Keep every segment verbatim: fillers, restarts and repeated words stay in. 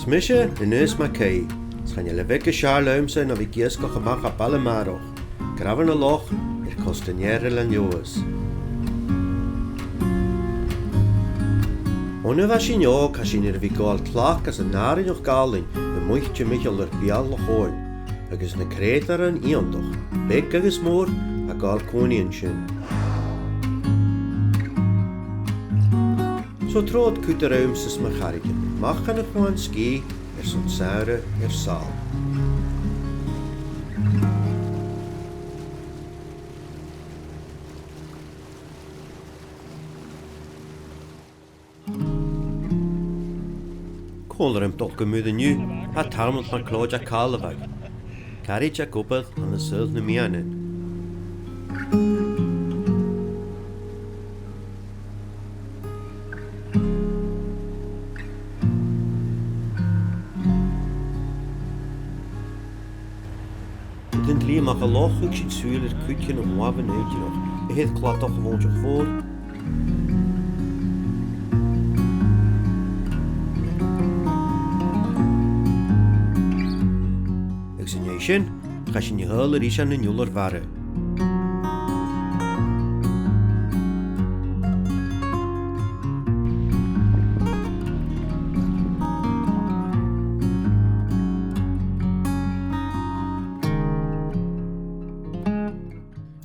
Is mise Aonghas MacAoidh, is chan eil a' bheag as fheàrr leamsa na bhith ag iasgach a-mach à baile Màrach, gu robh na loch air costa an ear Eilean Leòdhais. On a bha sinn òg, tha sinn air a bhith a' gabhail tlachd às an àrainneachd àlainn a-muigh timcheall air beul Loch Omhain, agus na creutairean iongantach, beag agus mòr, a' gabhail còmhnaidh an sin. So trobhad cuide riumsa 's mo charaidean, a-mach chun a' chuain sgìth airson samhradh air sàl. Còmhla rium a' dol gu muir an-diugh, tha Tormod MacLeòid à Càrlabhagh, caraid ag obair ann an saoghal nam meadhanan. Aig an t-slighe a-mach à loch, thug sinn sùil air cuid de na h-uamhan aonranach, a tha air cladach a' Mhòinteach Mhòir. Agus an dèidh sin, chaidh sinn a thadhal air Isean nan Iolaire Mhara.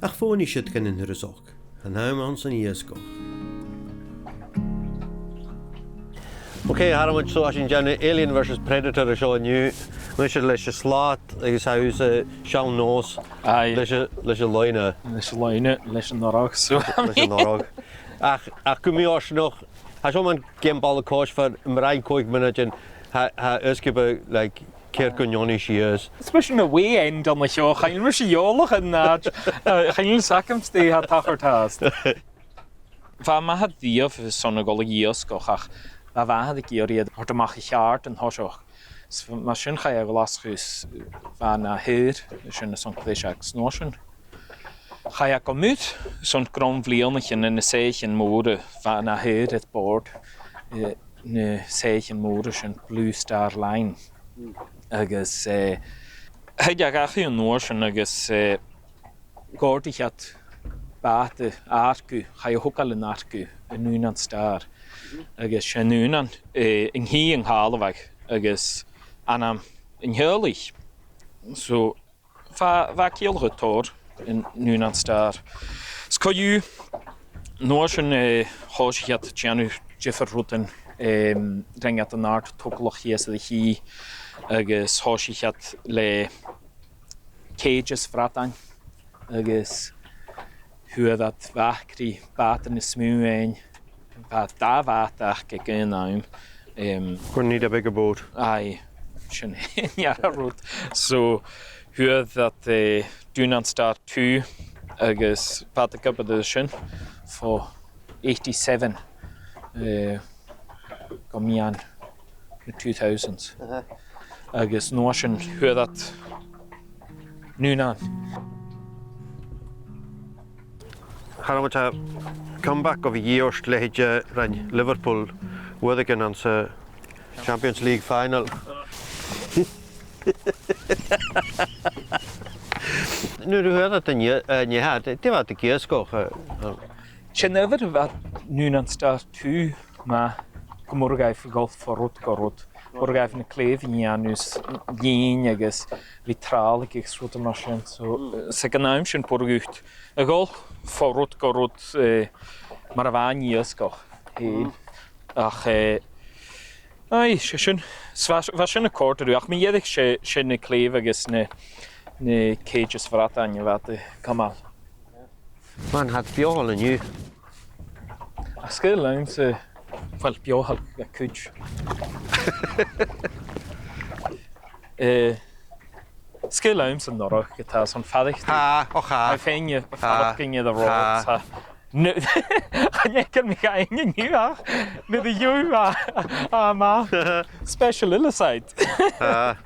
Ach fòghnaidh siud gun an turas òg. Chan eil mi anns an iasgach. Ok, a Thormoid, so tha sinn a' dèanamh Alien versus Predator an seo an-diugh. Mise leis an t-slàt agus thusa, eh, seann-nòs. Aye. Leis a', leis an loidhne. Leis an loidhne, leis an fhuarachd, so. Leis an fhuarachd. Ach, ach gu mì-fhortanach, tha seo mar geama ball-coise far am broinn còig mionaidean, tha, tha uisge, like, ceithir gun neoni sìos. Especially na wee end on the show, chan eil mise eòlach an àite, eh, chan eil fhios agam dè tha tachairt fhathast. Bha m' athair riamh airson a dhol a dh'iasgach, ach bha m' athair ag iarraidh a thoirt a-mach a cheàrd an toiseach. S-, mar sin chaidh e a Ghlaschu, 's bha e na shaor, sin airson greiseag, 's an uair sin chaidh e gu muir, airson grom bhliadhnaichean, na soithichean mòra, bha e na shaor air bòrd, eh, na soithichean mòra sin, Blue Star Line. Mm. Agus, eh, chaidh e dhachaigh an uair sin agus, eh, dh'òrdaich iad bàta, Argo, chaidh a thogail an Argo, an Newnan Star. Mhm. Agus 's e Newnan, eh, an tì an Càrlabhagh, agus ainm an teaghlaich. So, bha, bha ciallachadh tòrr an Newnan Star. 'S co-dhiù, an uair sin, eh, thòisich iad a' dèanamh diofar rudan, em, rinn iad an àrd-togalach shìos air a' chidhe, agus thòisich iad le cages bhradain, agus fhuair iad mhac ri bàta nas motha fhèin. Bha dà bhàta aca aig aon àm. Em, Gonna need a bigger boat. Aye, sin an dara rud. So, fhuair iad, eh, Newnan Star two agus bha iad ag obair air sin bho eighty-seven, eh, gu meadhan na two thousands. Aha. Agus an uair sin fhuair iad Newnan. Thàinig comeback of a year, leithid, eh, rinn Liverpool uaireigin anns a' Champions League final. Nuair a fhuair iad an, eh, an eathar, dè bha iad ag iasgach, eh, eh? Sin uair a bha Newnan Star two math, gu mòr a ghabh a' gabhail bho rud gu rud. Mòr a ghabh na clèibh a dhèanamh 's lìon agus bhith tràilleadh agus rudan mar sin. So, 's aig an àm sin b' urrainn dhut a dhol bho rud gu rud, eh, mar a bha an iasgach fhèin. Ach, eh, aye, 's e sin. 'S bha, bha sin a' còrdadh riutha. Ach mu dheireadh 's e, 's e na clèibh agus na, na cages bhradain a bha iad a' cumail. Man, tha iad beothail an-diugh. Ach 's caomh leamsa, well, beothail a' chuid. Eh, 's caomh leamsa an fhuarachd a tha son faireachdainn. Tha, och tha. Tha fèin a' faireachdainn air an rathad, tha. No, chan eil mi ga fhaighinn an-diugh ach, nuair a gheibh, ah, ah, ma. Special illicite. Tha.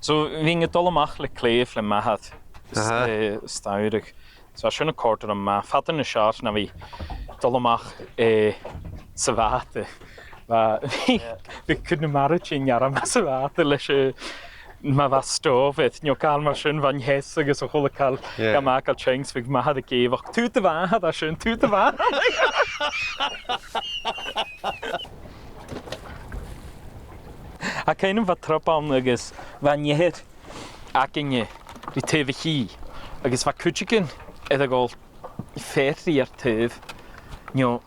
So, bhithinn a' dol a-mach le clèibh le m' athair, s-, eh, as t-samhradh. So, tha sin a' còrdadh rium math. Fada nas fheàrr na bhith a' dol a-mach, eh, sa bhàta, Bha, bha cuid nam maraidhean orm às a' bhàta leis, eh, ma bha stòbh air, no càil mar sin, bha an teas agus a h-uile càil, yeah, gam fhàgail teann, bha m' athair ag èigheach, "Tug do mhàthair à sin, tug do mhàthair." Ach cuimhne agam bha trup ann agus bha an eathar againne ri taobh a' chidhe, agus bha cuideigin air a dhol fear ri ar taobh, no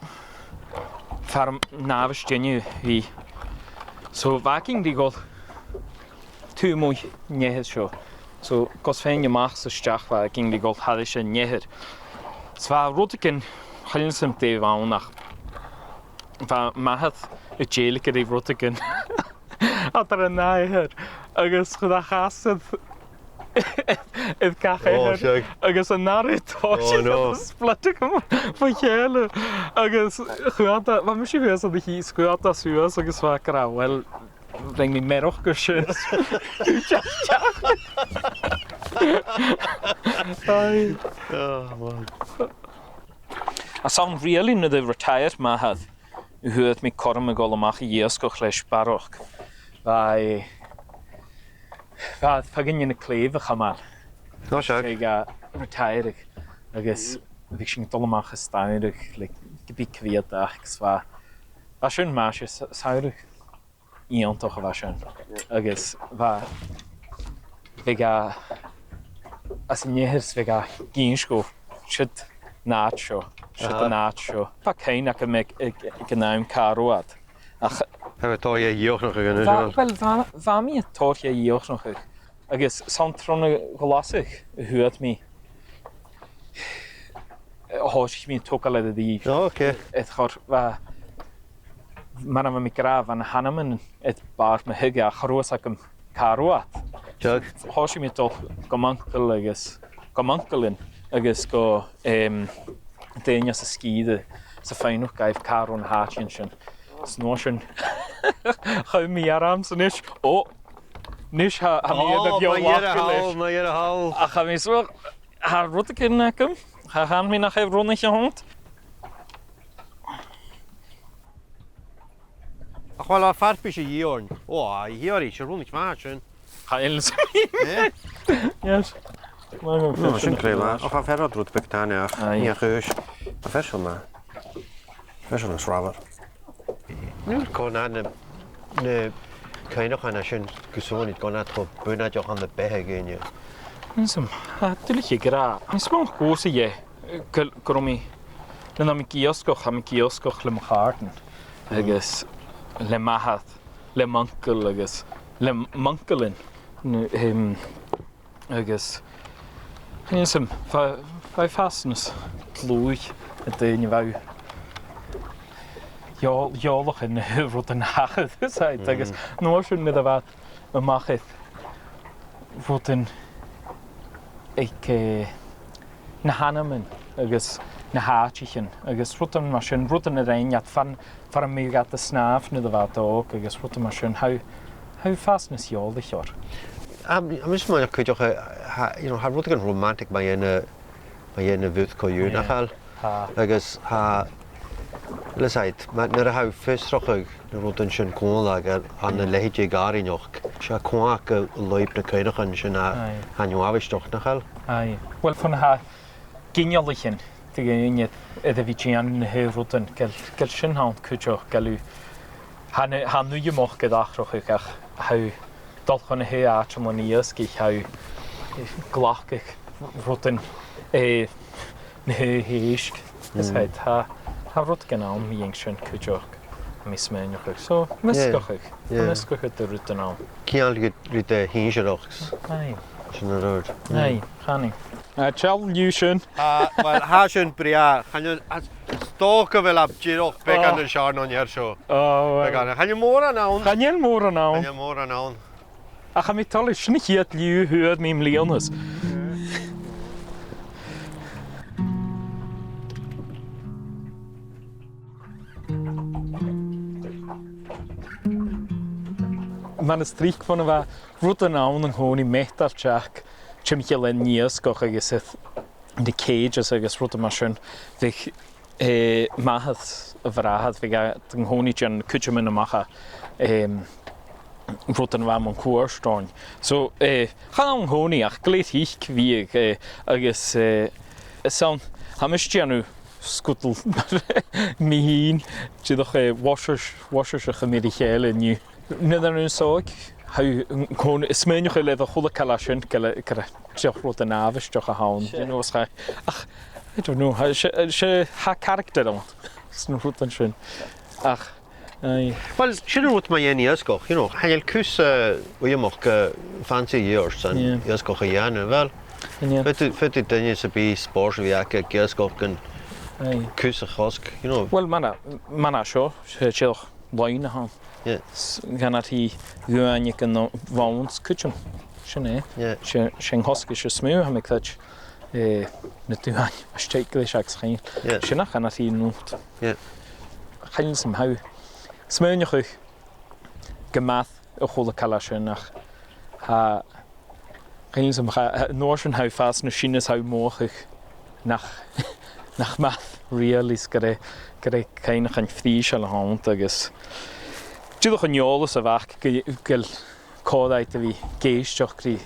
far am nàmhaid duine a bhith. So bha againn ri dhol taobh a-muigh an eathair seo. So gus faighinn a-mach 's a-steach bha againn ri dhol thairis an eathair. So bha rudeigin, chan eil fhios agam dè bh' ann ach bha m' athair a' dèiligeadh ri rudeigin eadar an dà eathar, agus chuir e às air, air gach eathar, agus an dàrna tòisich iad a' spliteadh bho chèile, agus chuir iad, bha mise shuas aig a' chidhe, chuir iad e suas agus bha e ag ràdh, "Uill, rinn mi mearachd air sin." Aye. Oh, man. Ach 's ann really nuair a retire m' athair a fhuair mi cothrom a dhol a-mach a dh'iasgach leis barrachd. Bha, eh, bha feadhainn de na clèibh a chumail. No, seadh. Aig a' retire agus bha sinn a' dol a-mach a' stòradh, like, ge bith cò mheud a bh' ann, agus bha, bha sin math, 's e s-, samhradh iongantach a bha sin. Agus bha, bhiodh e, às an eathar 's bhiodh e ag innse dhomh, siud an àite seo, siud an àite seo. Bha cuimhne agam aig, aig, aig an àm càil a bh' ann. Ach bha mi tòrr dha dhìochuimhneachadh an sin. Bha, uill, bha, bha mi tòrr dha dhìochuimhneachadh. Agus 's ann tron a' ghlasadh a fhuair mi, thòisich mi a' togail air a' bhìdh. O, ok. Air chor, bha, mar a bha mi ag ràdh, bha na h-ainmean air bàrr mo thuige ach cha robh fhios agam càit an robh iad. Seadh. Thòisich mi a' dol gu m' uncail agus gu m' uncailean agus gu, em, daoine às an sgìre 's a' faighneachd dhaibh càit an robh na h-àiteachan sin. 'S an uair sin, chùm mi ormsa a-nis. O, a-nis tha, tha mi air a bheul-làidir leis. Ach tha mi smaoineachadh, tha rudeigin agam, chan eil mi nach eil roimhe a-nis. Ach uill, a bheil farpais a dhìth oirnn? O, a dhìth oirnn, 's e roimhe math sin. Chan eil. Eh? Yes. No, sin glè mhath. Ach a bheil fear a' rud beag tàine ach, aye, nì a' chùis. A bheil fear seo math? Fear seo nas fheàrr. Nuair a chunnaic na, na cuimhneachain sin gu sònraichte, chunnaic tu bunaiteach ann am beatha dhaoine. Insom, a, duilich a ràdh. Is mo chùis e, gu, gu robh mi, nuair a bha mi ag iasgach, tha mi ag iasgach le mo chàirdean. Mm. Agus le m' athair, le m' uncail agus le m' uncailean. N-, em, agus, chan eil fhios agam, bha, bha e a' fàs nas dlùithe air daoine a bha eòl-, eòlach air na h-uimhir a thachair, 's e, agus an uair sin nuair a bha iad a-mach air rudan aig, eh, na h-ainmean agus na h-àiteachan agus rudan mar sin, rudan a rinn iad far, far am biodh iad a' snàmh nuair a bha iad òg agus rudan mar sin, tha, tha e a' fàs nas eòlaiche orra. Am, am, is mar cuideachd, eh, tha, you know, tha rudeigin romantic mu dheidhinn, mu dheidhinn a' bhùrn co-dhiù, nach eil? Tha. Agus tha, leis a' mhòr-chuid, ma, nuair a tha thu a' fiosrachadh na rudan sin còmhla agus ann an leithid de dh'àrainneachd, 's e cumhachd a lorg na cuimhneachain sin a, aye, tha uabhasach, nach eil? Aye. Uill, far na tha ginealaichean de dhaoine air a bhith a' dèanamh na h-uimhir rudan, gu bheil, gu bheil sin ann cuideachd, gu bheil thu, tha na, tha an uidheam aca ri atharrachadh ach tha thu a' dol chun na h-uile àite mun iasgaich, tha thu a' glacadh rudan, eh, na h-uile h-èisg. Is, mm, tha, tha, tha rudeigin ann mu dheidhinn sin cuideachd, tha mi a' smaoineachadh. So, measgachadh. Yeah. Measgachadh de rudan ann. Ceangal ri, ri do shinnsireachd. Aye. Sin an rud. Aye, chanainn. A, seall an liuthad sin. A, uill, tha sin brèagha. Chan eil, a, 's dòcha gu bheil e dìreach beagan nas fheàrr na an fhear seo. O, uill. Beagan. Chan eil mòran ann. Chan eil mòran ann. Chan eil mòran ann. Ach tha mi toilichte, sin a' chiad liuthad a fhuair mi am bliadhna-sa. Mar as trice bhon a bha rudan ann an-còmhnaidh meatailte timcheall air an iasgach agus air na cages agus rudan mar sin, bhiodh Eh, m' athair, a bhràthair, bhiodh iad an-còmhnaidh a' dèanamh cuideam a-mach à, em, rudan a bha mun cuairt oirnn. So, eh, chan ann an-còmhnaidh ach glè thric bhiodh, eh, agus, eh, 's ann, tha mise a' dèanamh sgudal mi fhìn, dìreach, eh, washers, washers a chur mu chèile an-diugh. Nuair a tha thu an seo, tha thu an-còmhnaidh, smaoinicheadh tu air a h-uile càil sin, gu bheil, gu bheil deoch rud an àbhaisteach a th' ann, you know, is cha-, ach, I don't know, tha, 's e, 's e, tha character ann, 's na rudan sin. Ach, aye. Well, sin an rud mu dheidhinn iasgach, you know, chan eil cus, eh, uidheamachd, eh, fancy iasgach san, yeah, iasgach a dhèanamh, well. Chan eil. Faodaidh, faodaidh duine sam bith spòrs a bhith aige aig iasgach gun, aye, cus a chosg, you know. Well, mar a, mar a tha seo, 's e deoch loidhne a th' ann. Yeah. S-, chan fhaigh thu uaine aig an bhonn cuideam. Sin e. Yeah. 'S e, 's e an cosgais as motha a tha mi a' creidsinn, eh, na dubhain, a-staigh leis agus chaoin. Yeah. Sin a chan fhaigh thu an-diugh. Yeah. Chan eil fhios agam, tha thu a' smaoineachadh gu math a h-uile càil sin ach tha, chan eil fhios agam, cha-, an uair sin tha thu a' fàs nas sine 's tha thu a' mothachadh nach, nach math really 's gur e, gur e cuimhneachan phrìseil a th' annta agus dìreach an eòlas a bh' aca gu, gu bheil còir agad a bhith ag èisteachd ri,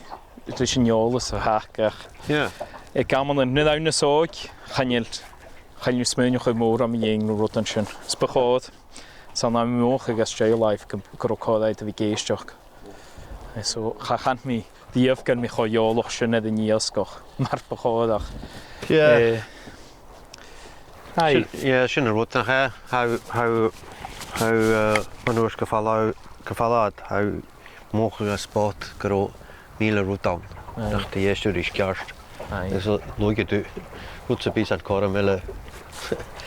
ris an eòlas a th' aca ach, yeah, aig amannan nuair a tha thu nas òige, chan eil, chan eil thu a' smaoineachadh mòran mu dheidhinn na rudan sin. Is bu chòir, 's ann a tha mi a' mothachadh às dèidh làimh gu, gun robh còir agad a bhith ag èisteachd. Eh, so, cha chan mi dhìreach gu bheil mi cho eòlach sin air an iasgach, mar bu chòir ach. Yeah. Eh, aye. Sin, yeah, sin an rud, nach e? Tha, tha, tha, eh, an uair 's gu falbh, gu falbh iad, tha thu a' mothachadh spot gun robh mìle rud ann. Aye. Nach do dh'èist thu ris ceart. Aye. Is, eh, luaidh thu rud sam bith san cothrom eile.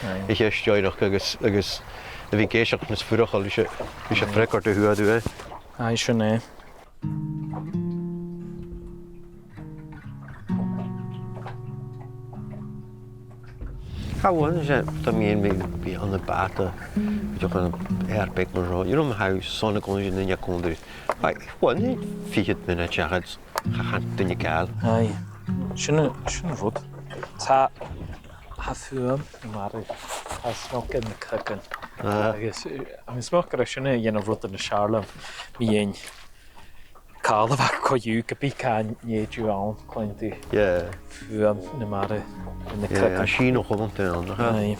Aye. A cheist dìreach agus, agus a bhith ag èisteachd nas fhuaire ris a', ris a' fhreagairt a fhuair thu, eh? Aye, sin e. Tha, bhuel, 's e, tha mi, mi, mi ann am bàta, bhiodh an aer beag mar seo, you know, tha sona còmhla ris an duine còmhla riut. Aye, bhuel, fichead mionaid seachad, cha chan duine càil. Aye, sin a, sin an rud. Tha, tha fuaim na mara, tha snog air na cnocan. Ah. Agus, eh, tha mi a' smaoineachadh gur e sin a tha a' dèanamh rudan nas fheàrr leam, mu dheidhinn càil a bhith co-dhiù, ge bith càit an tèid thu ann, cluinn thu. Yeah. Fuaim na mara, na cnocan. Yeah, tha sin a' coimhead ann, nach eil? Aye.